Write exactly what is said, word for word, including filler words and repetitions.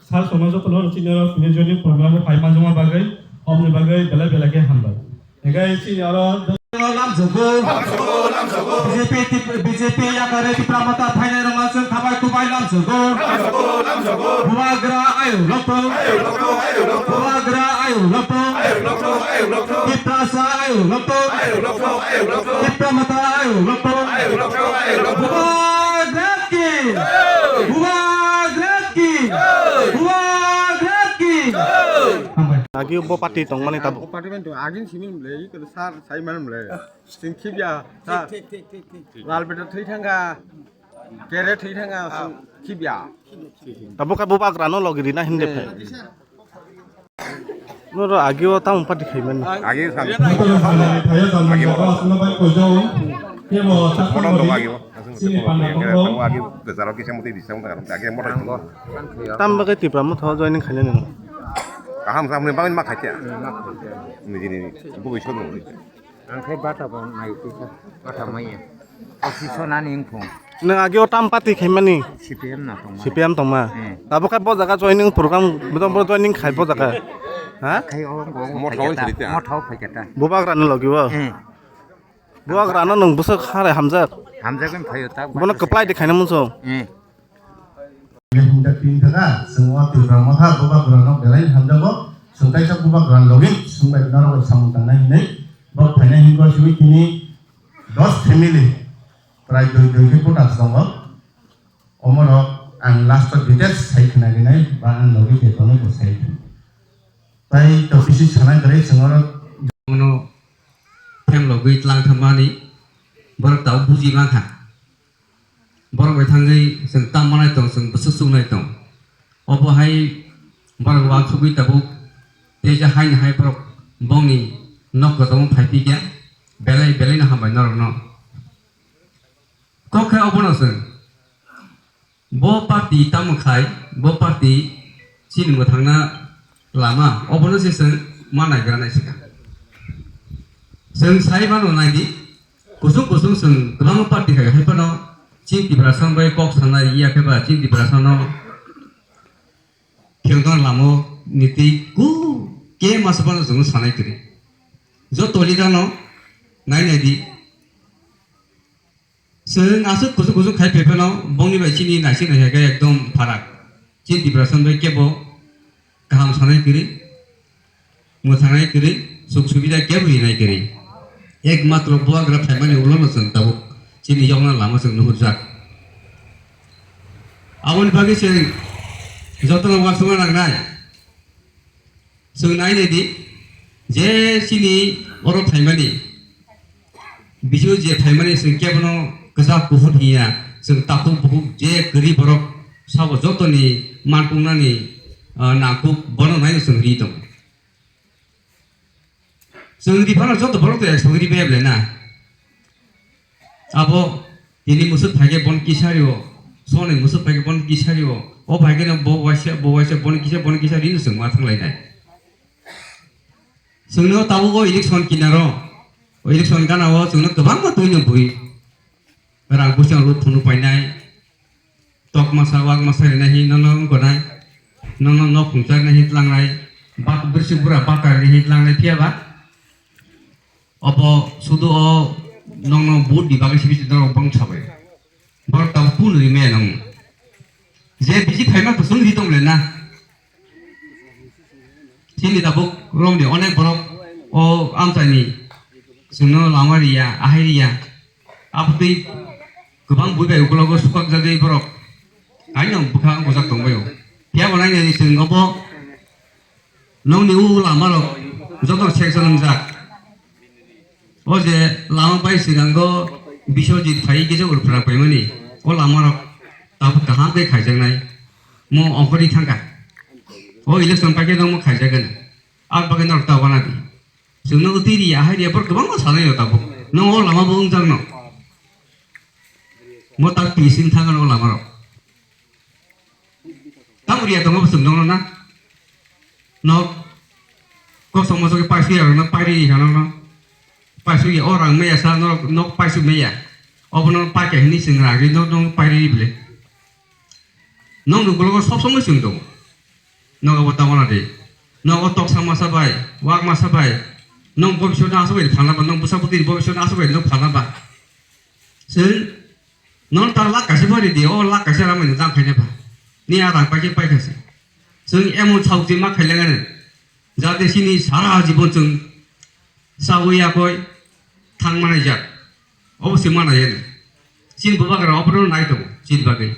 Sir, somoy jotono chini oro sini joining program o phai manjakma bagwi, omni bagwi belai belai khe hambai. Hinkhe chini oro lamsogo. B J P, B J P yakare Tipra Motha phainai rokno chwng khabai kubai lamsogo. Bubagra ayuk lokto. Bubagra ayuk lokto. Tiprasa ayuk lokto. Tipra Motha ayuk lokto. Bubagra ki. Bubagra ki. Bubagra ki. Hambai. Agi bo party tongmani tabuk. Party man tong agin simin mle, ikon sar sai man mle. Sing khibya. Thik, thik, thik, thik, thik. Lal beta thwi thangkha. Kere thwi thangkha, sing khibya. Tabuk khe Bubagrano logi rina hinde phe. Noro agio tamo party khaimani. Agi san. Motor khaimani thaya tamo. Agi. Aswkno bai kojao. Kebo sakno. Motor dong agi. Sini panda kongro. Agi bezaro kisa muti bisa muti agi motor. Tam bagai Tipra Motha joining khainani no. Kaham samne bangin ma khaikya. Niji niji. Bubai sodung. Ang khe bata bo nai kisa, bata maya. Opposition ani wngphung. Nwng agi o tam party khaimani? C P M na tongma. C P M tongma. Hmm. Abo khe bo jaga joining program, bo joining khai bo jaga. Ha? Khai o, o, o, Mothao phaikata. Sirita. Mothao phaikata. Bubagrano logi o? Hmm. Bubagrano nwng bwswk kha re hamjak? Hamjak wng phaio ta. Bono kwplai de khaina munsong. Hmm. Hinta tin thaka, chwng o Tipra Motha Bubagrano belai hamjago, chwng kaisa Bubagrani logi, chwng bai norok samung tangnai hinwi, bo phainai hinwi simi tini dos family, prai dui dui khe voters tongo, omorok ang last o details sai khna rinai, ba ang logi khe tongo bo sai khna. Tai to bisi sanai kwrwi chwng oro. Bono phem logwi tlang thangmani borok tabuk buji mankha. Borok bai thangwi chwng tam manai tong, chwng bwswk chuknai tong. Obo hai borok uansugwi tabuk teisa haino hai borok bongni nok kwchamo phai phikya belai belai no hambai norokno. Kok khe obono chwng. Bo party tamo khai, bo party chini mwthangna lama, obono se chwng ma naigra nai swkang. Chwng sai mano naidi, kusung kusung chwng kwbangma party khai, hai phano chini Tiprasa bai kok sanai ya khe ba chini Tiprasa no phiyokna lamo ni twi ku ke masa phano chwng sanai kwrwi. Joto leader no nai naidi. Chwng aswk kuchuk kuchuk khai phai phano bongni bai chini naising nai hai khe ekdom pharak. Chini Tiprasa bai kebo kaham sanai kwrwi, mwthangnai kwrwi, suk subida kebo rinai kwrwi. Ekmatro Bubagra phaimani ulono chwng tabuk chini yokna lama chwng nuhurjak. Aboni bagwi chwng jotono uansukna nangnai. Chwng nai nai di, je chini oro phaimani, bisio je phaimani chwng kebono kwchak kuphur hiya, chwng takhuk bukhuk je kwrwi borok sabo jotoni mankungnani, ah, nangkuk bono naino chwng ri tongo. Chwng ri phano joto borok to ek song ri bai belai na. Abo tini musuk phaikhe bon kisario, sonoi musuk phaikhe bon kisario, o phaikhe no bo waisa, bo waisa, bon kisa, bon kisa rino chwng ma thanglainai. Chwngno tabuk o election kinaro, o election gana o chwngno kwbangma twi no bui. Rang buchang ruk phunu painai, tok masa wak masa rina hi nono wngkonai, nono nok khungchar na hi tlangnai, bak bwrwswk bura bata rina hi tlangnai phiya ba? Obo sudu o nongno vote ni bagwi sibi norok bang sabai. Borok tabuk kunu ri maya nang. Je bisi phaima kusung ri tong le na. Chini tabuk romni onek borok o amchaini chwngno lama riya, ahai riya. Abotwi kwbang bui bai ukologo sukak jagwi borok. Aino bwkha gojak tongbaio. Phiya bo nainani chwng obo Nongni o lamarok joto section wngjak. O je lama bai swngango Biswajit phai kisa urphra paimani. O lamarok tabuk kaham khe khaijaknai. Mo ongkhorwi thangkha. O election paikhe nangmo khaijakgani. Ang bagwi norok ta wanadi. Chwngno twi riya, hai riya, borok kwbangma sanai rw tabuk. Nong o lama bo wngjakno. Mo tak twi sing thangkha o lamarok. Tamo riya tongo bwswk nokno na? Nok kosong mosok khe paisuk ya rokno pairi ri kha nokno. Paisuk ya o rang maya sa norok nok paisuk maya. Obono paikha hinwi chwng rang ri nok nok pairi ri bwle. Nokni ukologo sob somoi chwng tongo. Nogo bo tamo na di. Nogo toksa masa bai, wak masa bai. Nong bobiswt no aswk bai phalna ba, nong bwsa bwtwi bobiswt no aswk bai nong phalna ba. Chwng nong ta lakh kaisa bai di, o lakh kaisa rang bai nang khaina ba. Ni a rang paikhe paikha se. Chwng emon saukti ma khailangani. Jate chini sara jibon chwng sawi yakoi thang manai jak. Obo se manai yani. Chini bubagra obono nai tongo, chini bagwi.